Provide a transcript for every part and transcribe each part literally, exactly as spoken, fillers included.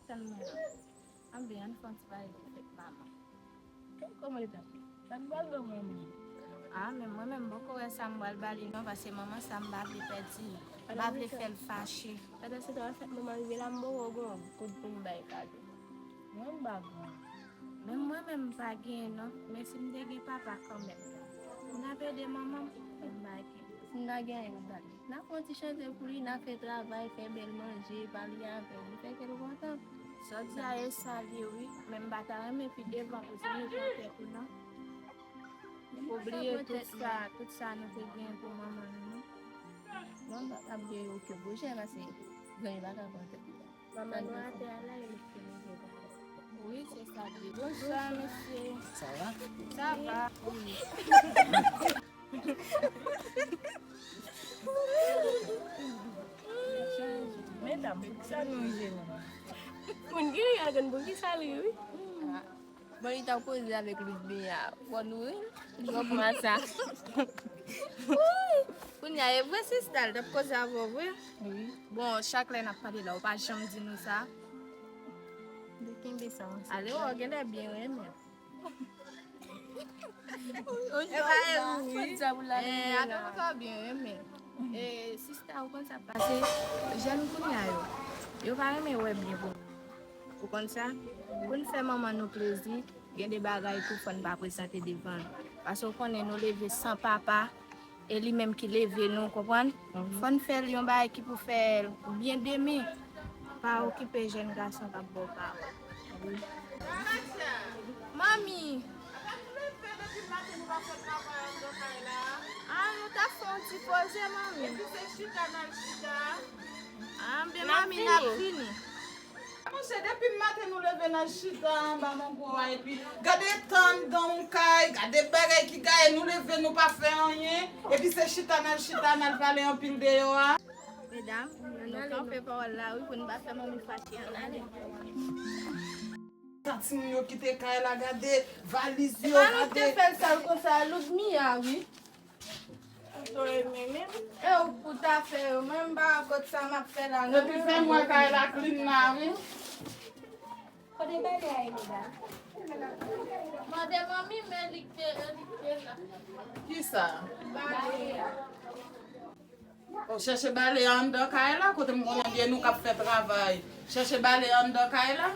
Tann mwen la. Anben, ann fè yon ti pale de fèt manman. Kòman li t ap fè? Sa k pral ban mwen menm? Ah, men mwen menm, m poko wè sa m pral ba li non, paske manman sa m pa vle pèdi. M pa vle fè l fache. Pandan se tan, fèt manman rive la, m poko gen yon goud pou m bay kado. Mwen m pa gen. Menm mwen menm, m pa gen non. Men si m te gen papa kanmenm, m t ap ede manman m, men m pa gen. Si n pa gen anyen, n ap ba li. N a fè yon ti chante pou li, n a fè travay, fè bèl manje, pale avè l, fè kè l kontan. Sa w di a e sa l ye wi, men m pa ta renmen pi devan pou zanmi pran tèt ou non. Ou bliye tout sa, tout sa nou te gen pou manman nou non. Non, m pa ka bliye okenn pwojè paske zanmi pa ka pran tèt ou. Manman nou atè a la, e li ki leve. Wi, se sa l ye. Bonswa, mesye. Sa va? Sa va. Medam, poukisa nou rive la? Moun ki ri a konn poukisa l ri, wi. Bon, li t ap koze avèk Ludmilla. Bon, nou ri. Jòb masa. Kounye a, e vre sista, l t ap koze avè w vre? Wi. Bon, chak lè n ap pale la, ou pa janm di nou sa. Li kenbe sa, wi. Ale, w gen lè byen renmen. E pa e wi. Fò di sa pou l ale. Eh, atò, ou pa byen renmen. Eh, sista, ou konn sa k pase? Jèn kounye a yo, yo pa renmen wè byen pou nou. Ou konn sa? Pou n fè manman nou plezi, gen de bagay tou fò n pa prezante devan l. Paske w konnen nou leve san papa, e li menm ki leve nou, konprann? Fò n fè l yon bagay ki pou fè l byen demen. Pa okipe jèn gason k ap ba w pawòl. Manmi! Ah, nou t ap fè yon ti poze, manmi. Ah, men manmi, n ap fini. Monchè, depi maten nou leve n al chita anba mango a, epi gade tan anndan yon kay, gade bagay ki gaye, nou leve nou pa fè anyen, epi se chita n al chita, n al pale anpil deyò a. Medam, nou kanpe pawòl la wi, pou n pa fè manmi fache, ann ale. Sa timoun yo kite kay la, gade valiz yo, gade. Se pa nou ki te fè l sal konsa, Ludmilla, wi. Ou to renmen menm. E ou pou ta fè yo, mwen m pa wè kot sa m ap fè la non. Epi fè m wè kay la klin la wi. Kote bale a ye medam? Mande manmi men li k te, li k te la. Kisa? Bale a. O, chèche bale a anndan kay la, kote m konnen byen nou k ap fè travay. Chèche bale a anndan kay la.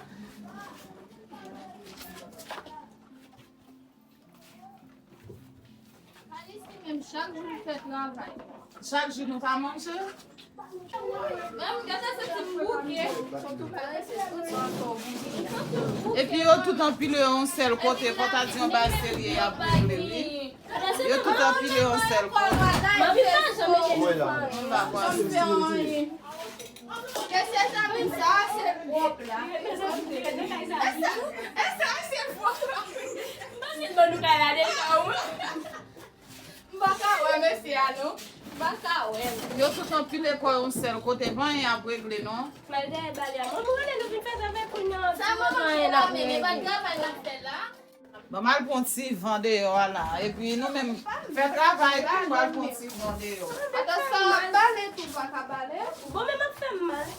Alis li menm chak jou li fè travay. Chak jou nou pa manje? Menm gade se ti m bouke. Epi yo tout anpile yon sèl kote, fò ta di yon bagay serye y ap regle wi. Yo tout anpile yon sèl kote. Manmi pa janm mete chifon. Sa m fè anyen. Mesye sa menm sa se pwòp la. E sa, e sa se pwòp la. M pa fin ban nou kay la deja wi. M pa ka wè mesye a non. M pa ka wè l. Yo tout anpile kò yon sèl kote, pa anyen ap regle non. Pral dèyè bale a. Mwen m rele nou vin fè travay pou nou. Sa mwen pa anyen la, men pa travay n ap fè la. Ban m al pran ti van deyò a la. Epi nou menm, fè travay tou, m pral pran ti van deyò. Ato sa w ap bale tou, pa ka bale. Bon, men m ap fè m mal.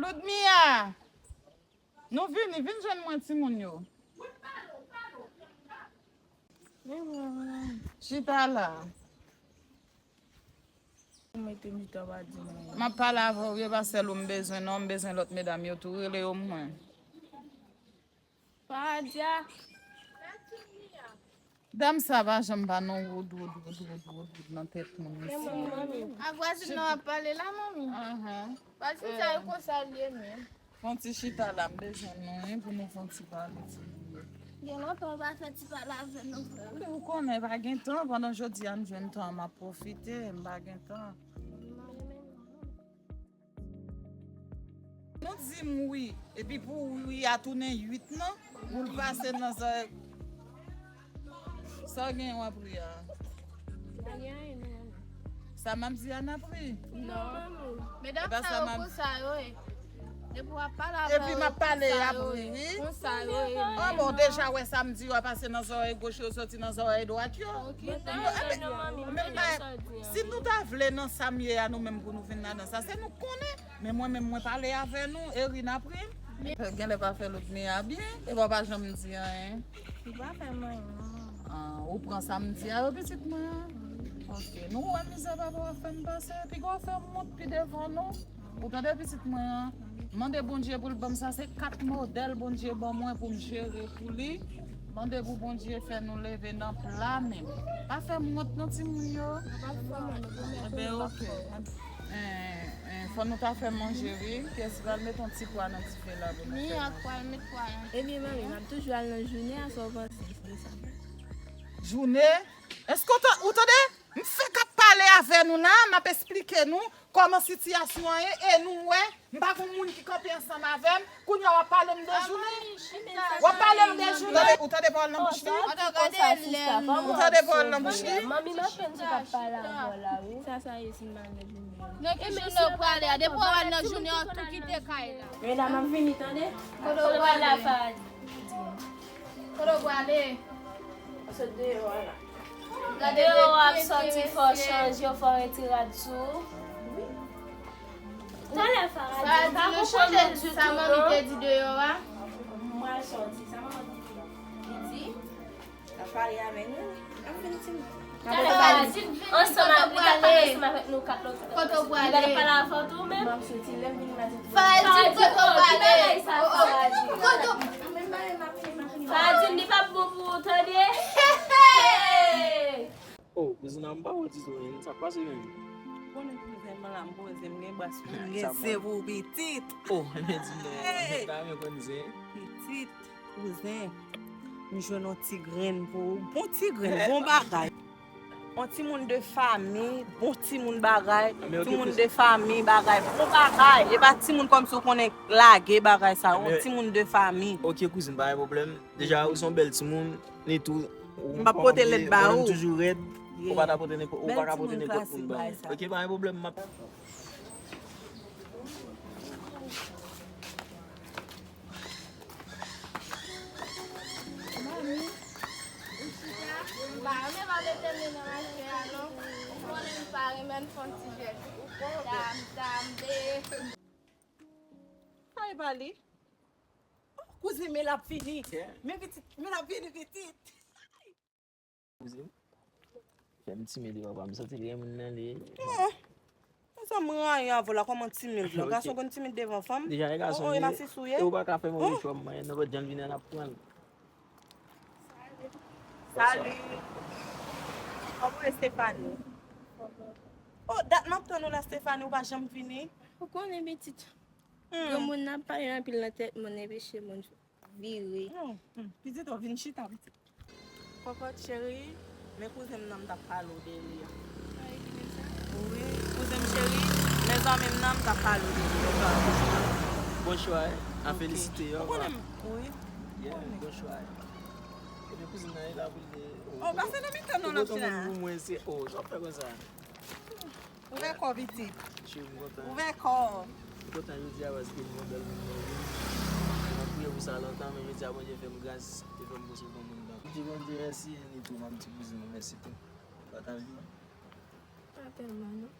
Ludmilla! Nou vini, vin jwenn mwen timoun yo. Chita la. Ou mete m chita, w pa di m anyen. M ap pale avè w, e pa sèl ou m bezwen non, m bezwen lòt medam yo tou, rele yo mwen. Fadia. Dam sa pa janm pa non woud, woud, woud, woud, woud, woud nan tèt moun isi. A vwazin nan ap pale la, manmi. Anhan. Vwazin sa yo konsa l ye menm. Fè yon ti chita la, m bezwen nou, wi, pou nou fè yon ti pale, ti pale. Gen lontan w pa fè ti pale avè nou, frè. Ou konnen, pa gen tan, pandan jodi a, m jwenn tan, m ap pwofite, m pa gen tan. Nou di m wi, epi pou wi a tounen uit non, pou l pase nan zòrèy. Sa w gen w ap ri a? Pa gen anyen non. Sa m ap di a n ap ri? Non. Medam sa yo konsa yo ye. Depi Epi m ap pale, y ap ri, wi. Konsa yo ye. An bon, deja wè sa m di yo a pase nan zòrèy goch yo, soti nan zòrèy dwat yo. Mwen pa, si nou ta vle nan sa m ye a, nou menm pou nou vin ladan sa, se nou k konnen. Men mwen menm, mwen pale avè nou, e ri n ap ri. Genlè pa fè Ludmilla byen, e pa w pa janm di anyen. Li pa fè m anyen, non. Ah, ou pran sa m di a yo, pitit mwen an? Ok, nou wè mizè papa w ap fè n pase, piga w fè m wont pi devan nou. Ou tande pitit mwen an? Mande Bondye pou l ban m sa, se kat modèl Bondye ban mwen pou m jere pou li. Mande pou Bondye fè nou leve nan pla menm. Pa fè m wont non timoun yo. Enben, ok. Eh, eh, fò nou ta fè manje, wi. Kiyès ki pral met yon ti pwa nan dife la pou nou fè manje? Mia k pral met pwa nan dife. Ebyen, manmi, m ap toujou al nan jounen a, sa w panse de sa? Jounen? Èske w ta-, ou tande? M fèk ap pale avè nou la, m ap esplike nou kòman sitiyasyon an ye, e nou wè, m pa gon moun ki kanpe ansanm avè m, kounye a w ap pale m de jounen? W ap pale m de jounen? Ou tande pawòl nan bouch li? Ou tande pawòl nan bouch li? Manmi, m aprann sou k ap pale avè w la, wi. Sa, sa ye si m pa nan jounen. Nan ki jounen w prale a? Depi w al nan jounen, w tou kite kay la. Medam, m ap vini, tande? Kote w prale? Kote w prale? Sot deyò a la. Gade deyò a ap sòti, fò w chanje, fò w retire rad sou ou. Talè Faradi pa konprann ditou, non. Sa manmi te di deyò a? Mwen sòti, sa manman di? Li di, l ap pale avè nou. Ap vin di m. Talè Faradi, ansanm ak li, t ap pale ansanm avèk nou kat lòt. Kote w prale? Li pa t ap pale avè w tou menm? M ap soti, lè m vini, m a di. Faradi, kote w prale? Ki bagay sa, Faradi? Kote w Faradin, li p ap bon pou ou, tande? Hey! Oh, kouzin an, m pa wè ditou, men sa k pase menm? Konnen kouzen m la, m poze, m gen bras pou m gen zen pou pitit. Oh, men di non, mwen pa renmen konn zen. Pitit, kouzen, m jwenn yon ti grenn pou ou. Bon ti grenn, bon bagay. Yon timoun de fanmi, bon timoun bagay, timoun de fanmi bagay, bon bagay. E pa timoun kòmsi w konnen lage bagay sa, yon timoun de fanmi. Ok, kouzin, pa gen pwoblèm. Deja, ou se yon bèl timoun, ni tou, ou m ap pote lèt ba ou. Ou toujou rèd, ou pa ta pote nenpòt, ou pa ka pote nenpòt moun ba ou. Ok, pa gen pwoblèm, m ap Mami, ou chita? M pa renmen pa mete men nan machin an non. Ou konnen m pa renmen fè yon ti jès. Tam, tam, be. Sa e pa li? Oh, kouzin, men l ap vini. Men pitit, men l ap vini, pitit. Kouzin, fè m timid, papa. M santi l gen moun nan li. Non. Sa m rayi avè w la, kòman timid la? Gason konn timid devan fanm? Deja, e gason li ye. E ou pa ka fè move chwa, m, nenpòt jan l vini an, n ap pran l. Salut. Kòman w ye, Stéphanie? Oh, dat m ap tann ou la, Stéphanie, ou pa janm vini. Ou konnen, pitit. Granmoun nan ap pale anpil nan tèt moun, epi se moun vire. Non, hmm, pitit, ou vin chita, pitit. Kòkòt cheri, men kouzen m nan m t ap pale w de li a. Wi, kouzen m cheri, men zanmi m nan m t ap pale w de li a. Bon chwa, wi. A felisite yo. Ou konnen m, wi. Yeah, bon chwa, wi. Ebyen, kouzin nan e la pou l ye. Oh, pase nan mitan non, nan chita. Pou mwen, se, oh, sa w fè konsa. Ouvè kò w, pitit. Cheri, m kontan. Ouvè kò w. M kontan jodi a paske m gen bèl moun nan vi m. Mwen priye pou sa lontan, men jodi a Bondye fè m gras, li fè m resevwa moun nan. M di Bondye mèsi, e ni tou, m ap di kouzin mwen mèsi tou. Pataje. Pa tèlman, non.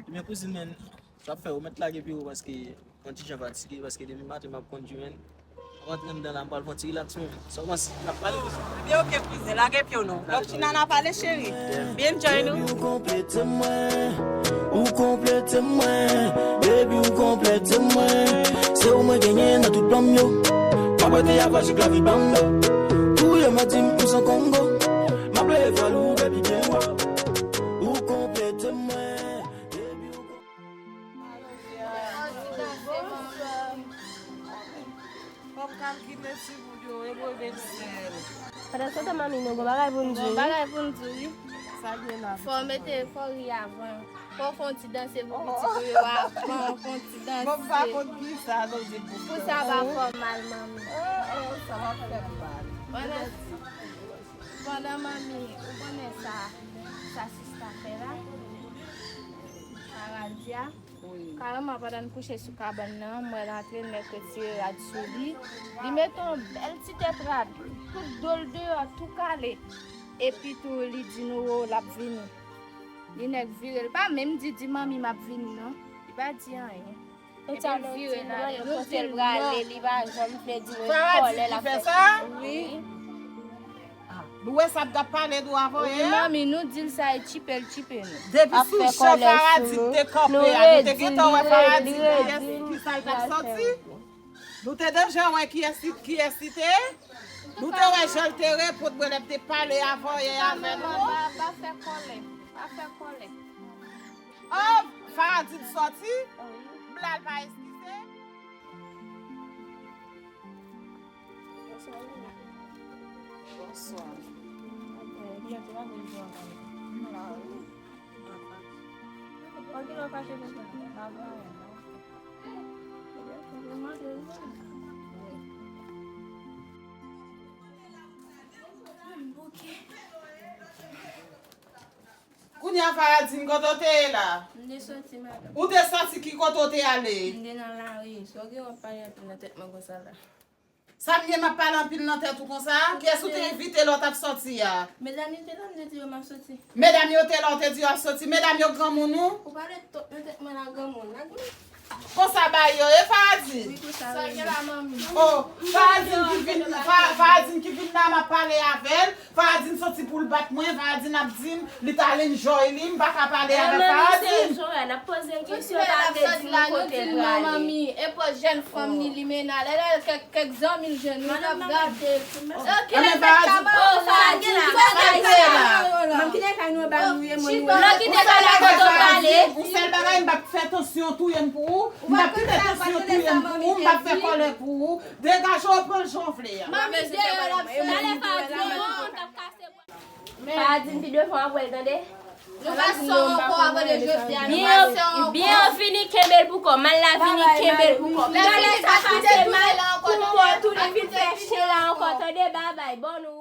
Men kouzin, men, sa ap fè ou mèt lage piwo paske yon ti jan fatige, paske depi maten m ap kondui, men. Rantre anndan la, m pral fè yon ti rilaks, men. Sa w panse? N ap pale. Ebyen, oke, kouzen, lage pye w non. Lòt fina n a pale, cheri. Byen enjoy nou. Baby, ou konplete mwen. Ou konplete mwen. Baby, ou konplete mwen. Se ou mwen genyen nan tout plan m yo. M ap rete avè w jouk lavi ban m yo. Touye m, di m ou se Kongo. M ap leve l ou, baby, byen wo. Ou konplete mwen. Baby, ou Pandan se tan, manmi, nou gon bagay pou n di, wi. Gon bagay pou n di, wi. Sa gen la? Fò w mete, fò w ri avan. Fò w fè yon ti danse pou pitit ou yo avan, fè yon ti danse. Bon, m pa konn kisa nou di pou fè. Pou sa pa fè w mal, manmi. Oh, oh, sa va fè m mal. Pandan, pandan manmi, ou konnen sa, sa sista fè la? Sa radya. Kareman, pandan n kouche sou kabann nan, m wè l antre, nèg retire rad sou li. Li mete yon bèl ti tèt rad, tout do l deyò, tou kale. Epi tou, li di nou, o, l ap vini. Li nèk vire, l pa menm di, di manmi m ap vini, non. Li pa di anyen. Epi l vire l ale, nou di l non. Li pa janm vle di nou kòlè l ap fè sa. Wi. Ah, nou wè sa ap pale nou avè yè a? Wi, manmi, nou di l sa, e tchipe l tchipe nou. Depi sou jan Faradi te kanpe a, nou te gentan wè Faradi kiyès, ki sa l t ap sòti. Nou te deja wè kiyès, kiyès li te. Nou te wè jan l te reponn mwen lè m te pale avè yè avè nou. Pa, pa, pa fè kòlè. Pa fè kòlè. Oh, Faradi sòti. M la l pa eskize. Bonswa. Bonswa. Kounye a, Faradine, kote w te ye la? M te sòti, madanm. Ou te sòti, ki kote w te ale? M te nan lari. Sa w gen w ap pale anpil nan tèt mwen konsa la? Sa m ye, m ap pale anpil nan tèt ou konsa? Kiyès ou te envite lè w t ap sòti a? Medam yo te la, m te di yo m ap sòti. Medam yo te la, w te di yo ap sòti. Medam yo granmoun ou? Ou pale twòp nan tèt mwen la, granmoun. Konsa bagay yo ye, Faradine? Wi, konsa yo ye. Sa gen la, manmi? Oh, Faradine ki vin, Fa-, Faradine ki vin la, m ap pale avè l. Faradine sòti pou l bat mwen, Faradine ap di m li t al enjoy li, m pa ka pale avèk Faradine. Manmi, se Joël, n ap poze l kesyon, pa vle di nou kote l prale. Manmi, e pa jèn fanm ni limena, lè, lè, kèk, kèk zanmi l jwenn nou, l ap gade. Ki lè fèt ka manmi la? Manmi, ki lè kay nou anba nou ye, manmi? Lò ki te ka la kote w prale? Yon sèl bagay, m p ap fè tansyon touye m pou ou, m p ap kite tansyon touye m pou ou, m p ap fè kòlè pou ou. Degaje w, pran l jan w vle a. Manmi, deyò l ap fè. Talè Faradine, non, t ap kase bwa. Faradine pi devan w ap wè l, tande? Nou pa sè w ankò, a pati de jodi a, nou pa sè w ankò. Byen, byen, w fini kenbe l pou kò w. Mal la vini kenbe l pou kò w. Talè sa pase mal pou mò tou, li vin fè chen la ankò, tande? Babay, bòn wout.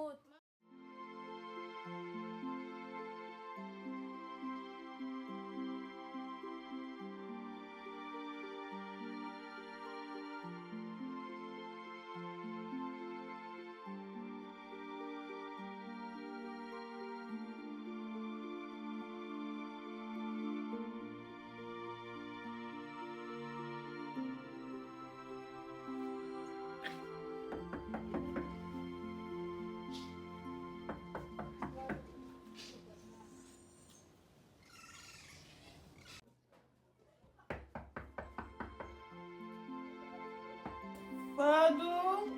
Fadou!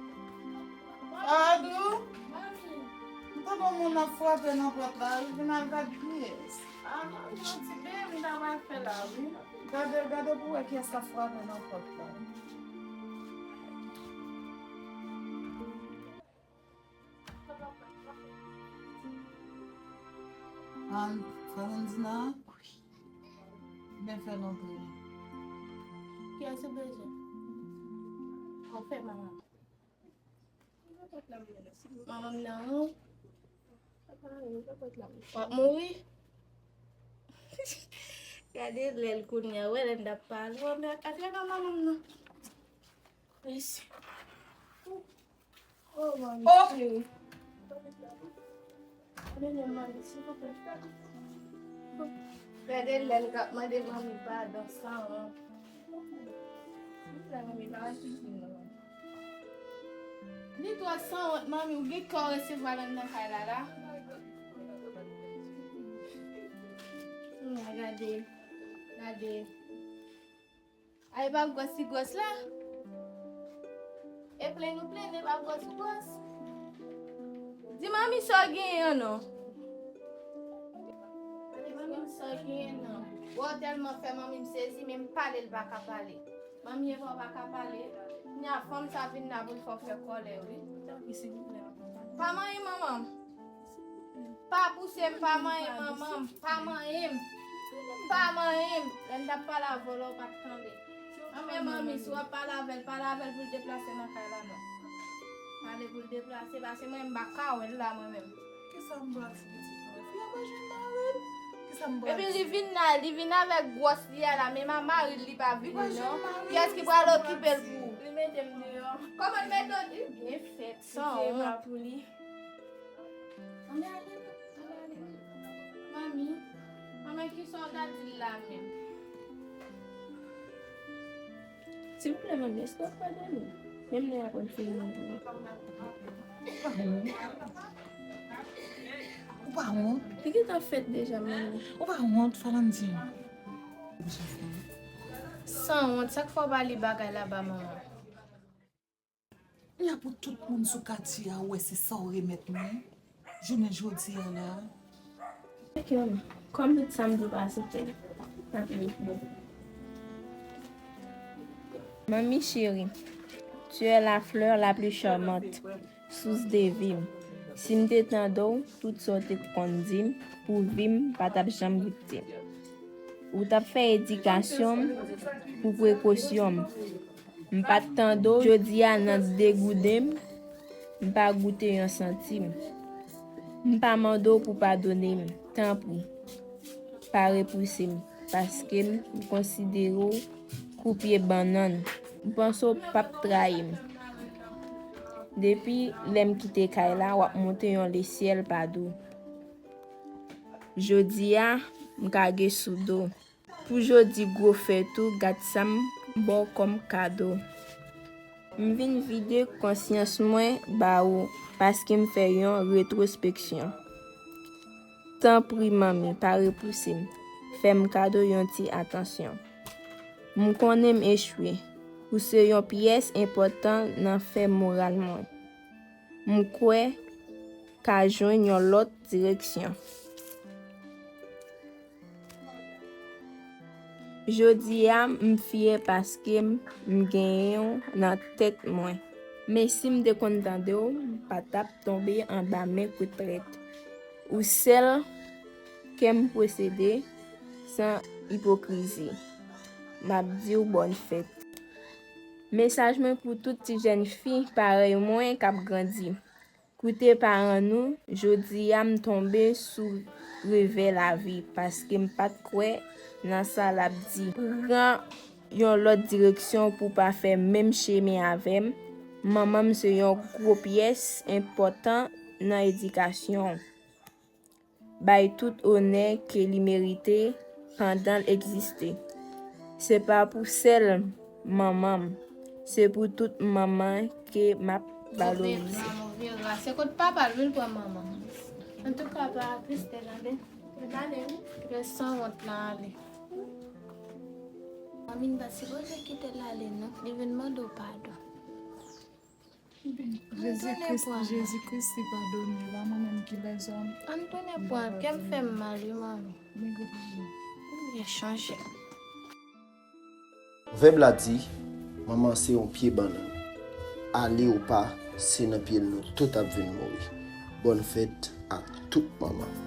Fadou! M tande yon moun ap frape nan pòt la, wi, vin al gad kiyès. A, m ap gade ti bebe, m ta pral fè la, wi. Gade, gade pou wè kiyès k ap frape nan pòt la. An, Fernandina, byen fè l antre. Kiyès ou bezwen? Ou fè manman. Manman m nan, w ap mouri. Gade lè l kounye a, wè lè n t ap pale. W ap antre nan manman m nan. Mèsi. Oh, manmi cheri. Gade lè l k ap mande manmi padon san wont. Li twò san wont, manmi, ou gen kè w resevwa l anndan kay la la. Hmm, gade, gade. A, e pa gwòs li gwòs la. E plenn ou plenn, e pa gwòs ou gwòs. Di manmi sa w genyen an non. Di manmi m sa w genyen non. Wè w tèlman fè manmi m sezi, menm pale l pa ka pale. Manmi e pa w pa ka pale. Kounye a fanm sa vin la pou l fè w fè kòlè wi. Pa manyen manman m. Pa pouse m, pa manyen manman m, pa manyen m. Pa manyen m. Lè m t ap pale avè w la, w pa t tande. Anben manmi, si w ap pale avè l, pale avè l pou l deplase nan kay la non. Pale pou l deplase, paske mwen menm m pa ka wè l la mwen menm. Kisa m pral fè pitit mwen? Fi a pa jwenn mari l. Epi li vin la, li vin avèk gwòs li a la, men ma mari l, li pa vini non. Kiyès ki pral okipe l pou ou? Li mete m deyò. Kòman l mete w di? Byen fèt, pitiye pa pou li. Ann ale, ann ale. Manmi, manmi, kisa w ta di l la menm? Silvouplè, manmi, èske w ap padone m? Menm lè y ap fini. Ou pa wont? Ou pa wont? Li gentan fèt deja, manmi. Ou pa wont, Falandy? Sanwont, sa k fè w pa li bagay la ba manman? Nya pou tout moun sou katye a wè se sa w remèt mwen jounen jodi a la. Ok, manmi. Kòm tout sa m di w pa sete, tanpri. Manmi cheri, tu es la fleur la plus charmante, source de vie m. Si m te tande w, tout sa w te konn di m, pou vi m pa t ap janm ripte. Ou t ap fè edikasyon m pou prekosyon m. M pa t tande w, jodi a nan degouden m, m pa goute yon santim. M pa mande w pou padone m, tanpri, pa repouse m, paske m konsidere w kou pye bannann. M panse w p ap trayi m. Depi lè m kite kay la, w ap monte yon lesyèl pa dou. Jodi a, m kage sou do. Pou jodi gwo fèt ou, gad sa m ba w kòm kado. M vin vide konsyans mwen ba ou, paske m fè yon retwospeksyon. Tanpri, manmi, pa repouse m. Fè m kado yon ti atansyon. M konnen m echwe. Ou se yon pyès enpòtan nan fè moral mwen. M kwè ka jwenn yon lòt direksyon. Jodi a, m fyè paske m, m genyen w nan tèt mwen. Men si m te konn tande w, m pa t ap tonbe anba men kout trèt. Ou sèl kè m posede san ipokrizi. M ap di w bòn fèt. Mesaj mwen pou tout ti jèn fi parèy mwen k ap grandi. Koute paran nou, jodi a m tonbe sou revè lavi, paske m pa t kwè nan sa l ap di. Pran yon lòt direksyon pou w pa fè menm chemen avè m. Manman m se yon gwo pyès enpòtan nan edikasyon w. Bay tout onè ke li merite pandan l egziste. Se pa pou sèl manman m, se pou tout manman ke m ap valorize. Se kot papa l wi l pran manman m. Antouka, pa Christelle, ale. L ale wi. Lè sanwont lan ale. Manmi n pa sipoze kite l ale non. Li vin mande w padon. Jezi Kris, Jezi Kris li padone, pa mwen menm ki lèzòm. Ann tounen pran l, kè m fè m mal wi, manmi. M byen chanje. Pwovèb la di, manman se yon pye bannann. Ale ou pa, se nan pye l nou tout ap vin mouri. Bòn fèt a tout manman.